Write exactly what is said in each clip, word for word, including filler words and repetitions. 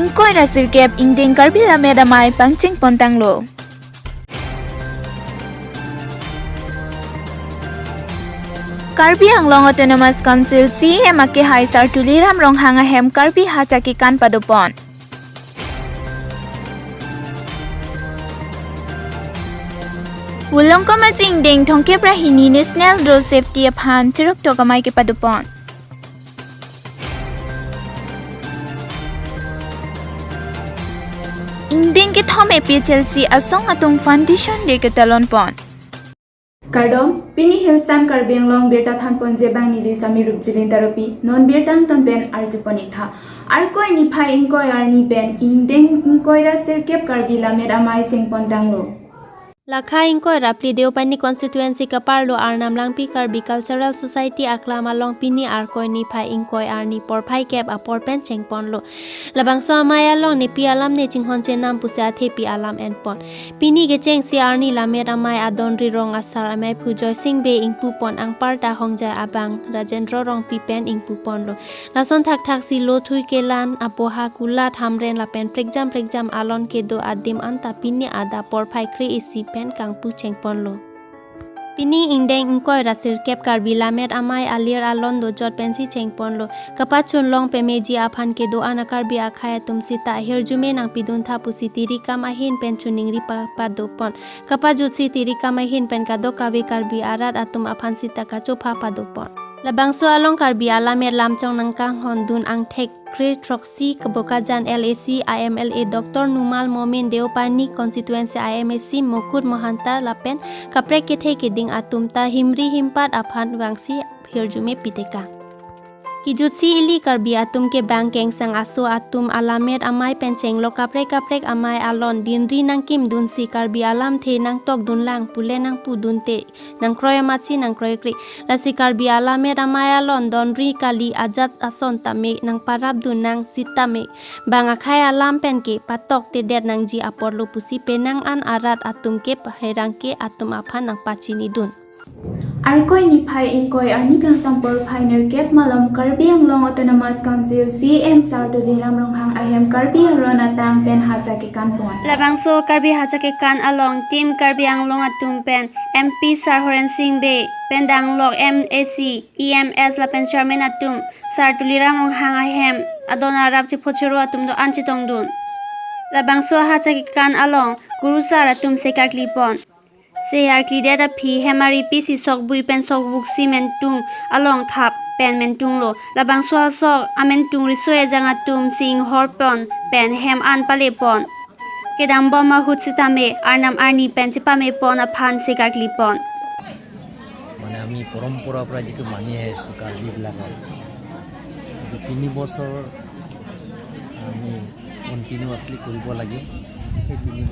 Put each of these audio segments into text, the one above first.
Ingkoi ra sirkep ingdeng Karbi Lammet Amei pangcheng pontanglo. Karbi Anglong Autonomous Council C E M akehai Sar Tuliram Ronghang ahem Karbi Hacha Kekan padopon. Volongkom Aji ingdeng thomkep ra hini National Road Safety aphan cheroktok amei kepadopon. Ingdeng kethom A P H L C asong atum Foundation Day ketalon pon. Kardom, pini Hindustan Karbi Anglong birta thanpon jebang neli Sami Rupjilin Taropi, non birta angton pen arjupon-ik tha. Arkoi niphai ingkoi arni pen ingdeng ingkoi ra sirkep Karbi Lammet Amei chengpontanglo. Lakha ingkoi ra phli Deopani constituency kaparlo Arnam Langpi Karbi Cultural Society aklam along pini Arkoi niphai ingkoi arni porphai kep apor pen chengponlo. Labangso amei along nepi alam ne chinghon chenam pusi athepi alam enpon. Pini kechengsi arni Lammet Amei adonri rong asar amei phu Joysing Bey, ingpupon anparta hongjai abang Rajendra Rongpi pen ingpuponlo. Lason thakthaksi lothui kelan, apoha kulat, hamren lapen prekjam prekjam alon kedo adim anta pini adap porphai kre-isi pen kangpu chengponlo. Pini ingdeng ingkoi ra sirkep Karbi Lammet Amei alir alon dojot pensi chengponlo. Kapachun long pemeji aphan kedo-an a-Karbi akhei atum sita ahirjume nangpidun tha pusi tirikam ahin pen choningri pa- padopon. Kapajutsi tirikam ahin pen kadokave Karbi arat atum aphan sita kachopha padopon. Labangso along Karbi Alammet Lamchong nangkanghondun angthek kre throksi Bokajan L A C a-M L A Doctor Numal Momin, Deopani constituency a-M A C Mukut Mahanta lapen kaprek kethe keding atum ta himri himpat aphan vangsi hirjume pitekang. Kijutsi ili Karbi atum ke bang kengsang aso atum Alammet Amei pen chenglok kaprek kaprek amei alon dinri nangkimdunsi Karbi alamthe nangtokdunlang pule nangpudunte nangkroi amatsi nangkroikre. Lasi Karbi Alammet Amei alon donri kali ajat ason tame nangparapdun nang sitame bang akhei alam pen ke patoktedet nangji aporlo pusi penang an arat atum ke pherangke atum aphan nangpachinidun. Arkoi niphai ingkoi arni kangsam porphai nerkep malom Karbi Anglong Autonomous Council C E M Sar Tuliram Ronghang ahem Karbi Aron atang pen Hacha Kekan pon. Labangso Karbi Hacha Kekan along Team Karbi Anglong atum pen M P Sar Horen Sing Bey pen danglok M A C, E M S lapen Chairman atum Sar Tuliram Ronghang ahem adon arap chephochero atum do-an chetongdun. Labangso Hacha Kekan along Kurusar atum se karklipon. Se karklidet aphi hem aripi si sokbui pen sokvuk si mentung along thap pen mentunglo. Labangso asok amentung riso ejang atum si inghorpon pen hem an palepon. Kedambom ahut sitame Arnam arni pen chepamepon aphan se karklipon. মানে আমি পৰম্পৰাৰ পৰা যিটো মানি আহিছোঁ কাৰ্বিবিলাকৰ, এইটো তিনি বছৰ আমি কণ্টিনিউৱাছলি কৰিব লাগে। সেই তিনি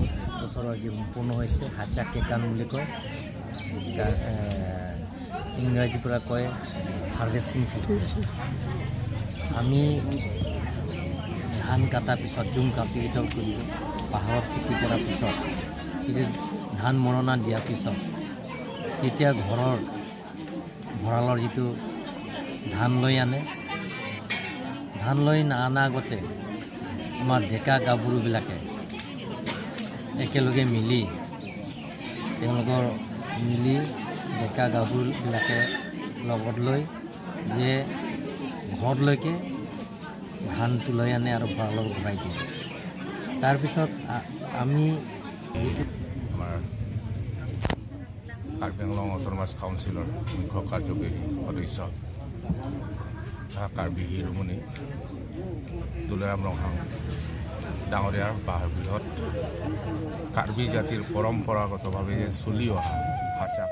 বছৰ আজি সম্পূৰ্ণ হৈছে। হাচা কেকান বুলি কয়। গা-, এ, ইংৰাজীৰ পৰা কয় হাৰ্ভেষ্টিং ফেষ্টিভেল। আমি ধান কটাৰ পিছত, জুম কাল্টিভেটৰ কৰি পাহাৰত খেতি কৰাৰ পিছত, খেতিত ধান মৰণা দিয়াৰ পিছত, যেতিয়া ঘৰৰ ভঁৰালৰ যিটো ধান লৈ আনে, ধান লৈ নানা আগতে আমাৰ ডেকা গাভৰুবিলাকে একেলগে মিলি, তেওঁলোকৰ মিলি ডেকা গাভৰুবিলাকে লগত লৈ যে ঘৰলৈকে ধানটো লৈ আনে আৰু ভঁৰালত ভৰাই দিয়ে। তাৰপিছত আ-, আমি যিটো আমাৰ কাৰ্বি আংলং অট'নমাছ কাউন্সিলৰ মুখ্য কাৰ্যবাহী সদস্য তথা কাৰ্বি শিৰোমণি তুলিৰাম ৰংহাং ডাঙৰীয়াৰ বাসগৃহত কাৰ্বি জাতিৰ পৰম্পৰাগতভাৱে যে চলি অহা হাচা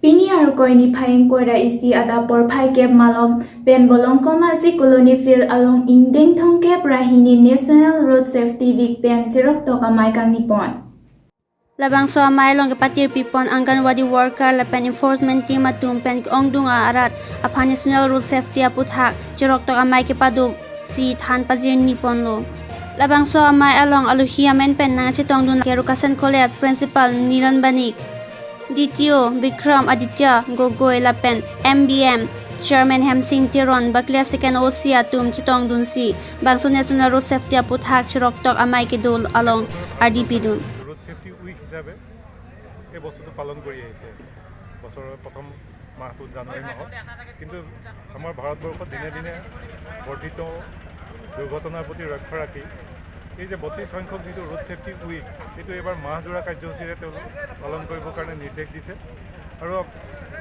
Pini Arkoi niphai ingkoi ra isi adap porphai kep malom pen Bolongkom Aji Colony Field along ingdeng thomkep ra hini National Road Safety Week pen cheroktok amei kangnipon. Labangso amei along kepatirpipon Anganwadi worker lapen enforcement team atum pen ke-ongdung arat aphan National Road Safety aputhak cheroktok amei kepadopsi than pajirniponlo. Labangso amei along alohi amen pen nangchetongdun ke Rukasen College Principal Nilon Banik, D T O Bikram Aditya Gogoi lapen M B M Chairman Hemsing Teron, Baklia Second O C atum chetongdunsi bangso National Road Safety aputhak cheroktok amei kedo along ardi pidun. Road safety week হিচাপে এই বস্তুটো পালন কৰি আহিছে বছৰৰ প্ৰথম মাহটো জানুৱাৰী মাহত। কিন্তু আমাৰ ভাৰতবৰ্ষত দিনে দিনে বৰ্ধিত দুৰ্ঘটনাৰ প্ৰতি লক্ষ্য ৰাখি এই যে বত্ৰিছ সংখ্যক যিটো ৰোড ছেফটি উইক, এইটো এইবাৰ মাহজোৰা কাৰ্যসূচীৰে তেওঁলোকে পালন কৰিবৰ কাৰণে নিৰ্দেশ দিছে। আৰু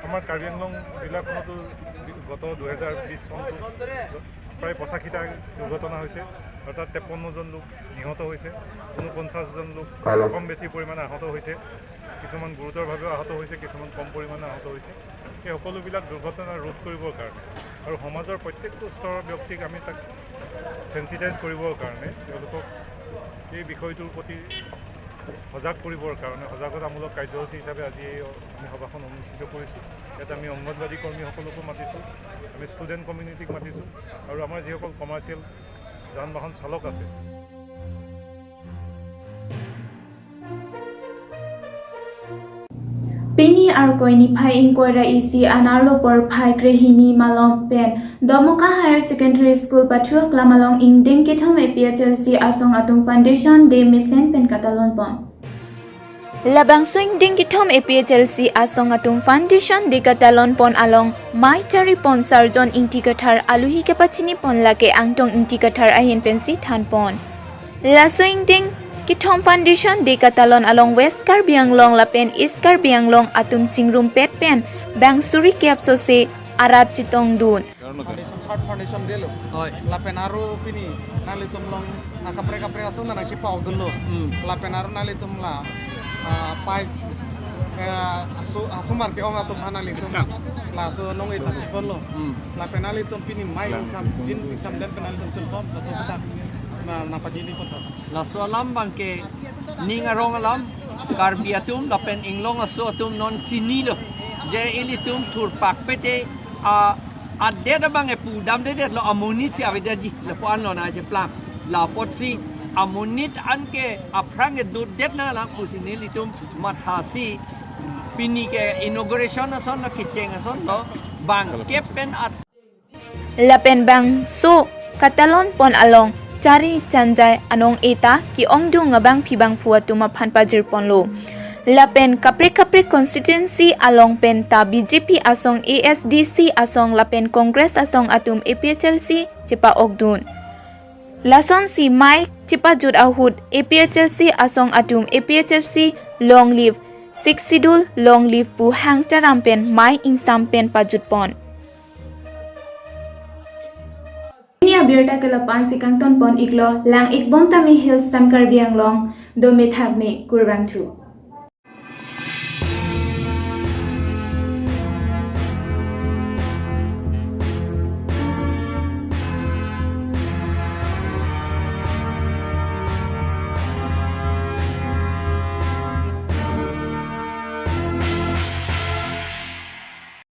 আমাৰ কাৰ্বি আংলং জিলাখনতো গত দুহেজাৰ বিছ চনটো প্ৰায় পঁচাশীটা দুৰ্ঘটনা হৈছে, অৰ্থাৎ তেপন্নজন লোক নিহত হৈছে, ঊনপঞ্চাশজন লোক কম বেছি পৰিমাণে আহত হৈছে, কিছুমান গুৰুতৰভাৱেও আহত হৈছে, কিছুমান কম পৰিমাণে আহত হৈছে। এই সকলোবিলাক দুৰ্ঘটনা ৰোধ কৰিবৰ কাৰণে আৰু সমাজৰ প্ৰত্যেকটো স্তৰৰ ব্যক্তিক আমি তাক চেন্সিটাইজ কৰিবৰ কাৰণে, তেওঁলোকক এই বিষয়টোৰ প্ৰতি সজাগ কৰিবৰ কাৰণে সজাগতামূলক কাৰ্যসূচী হিচাপে আজি এই আমি সভাখন অনুষ্ঠিত কৰিছোঁ। ইয়াত আমি অংগনবাদী কৰ্মীসকলকো মাতিছোঁ, আমি ষ্টুডেণ্ট কমিউনিটিক মাতিছোঁ আৰু আমাৰ যিসকল কমাৰ্চিয়েল যান বাহন চালক আছে, Pini Arkoi niphai ingkoi ra isi anerlo porphai krehini malom pen Domoka Higher Secondary School pathu aklam along ingdeng kethom A P H L C asong atum Foundation Day mesen pen katalon pon. Labangso ingdeng kethom A P H L C asong atum Foundation Day katalon pon along mei chari pon Sarjon Ingti Kathar aluhi kepachini pon lake Angtong Ingti Kathar ahin pensi than pon. Laso ingdeng kethom Foundation Day katalon along West Karbi Anglong lapen East Karbi Anglong atum chingrumpet pen bang suri ke apsose arat chetongdun. Foundation, third foundation day lo. Oi. Lapen aro pini nanglitum along, ah, kaprek kaprek aso nang chepaudunlo. Hmm. Lapen aro nanglitum la, ah, pai, eh, aso, aso mar ke-ong atum aphan nanglitum. Acha. Laso nong-e ta ponlo. Hmm. Lapen nanglitum pini mei ingsam, jin ingsam den pen nanglitum chun pon, laso kita na, nangpajini pon ta. Laso alam abangke ning arong alam, Karbi atum lapen inglong aso atum non chinilo. Je ilitum thurpak pete a adet abang epudamdedetlo, amonit si avedetji lapu-an lo na cheplang. Lapotsi amonit anke aphrang kedotdet nanglang pusi nelitum mathasi pini ke inauguration asonlo, kecheng asonlo, bangkep pen at- Lapen bangso katalon pon along chari chanjai anong-e ta ke-ongdung abangpi bangphu atum aphan pajir ponlo. Lapen kaprek kaprek constituency along pen ta B J P asong, A S D C asong lapen Congress asong atum A P H L C chepa-okdun. Lasonsi mei chepajut ahut A P H L C asong atum A P H L C long live, Sixth Schedule long live pu hang taram pen mei ingsam pen pajut pon. Pini abirta ke lapu-ansi kangton pon iklo, lang-ik bom tame Hills Sun Karbi Anglong, dome thakme, kurvangthu.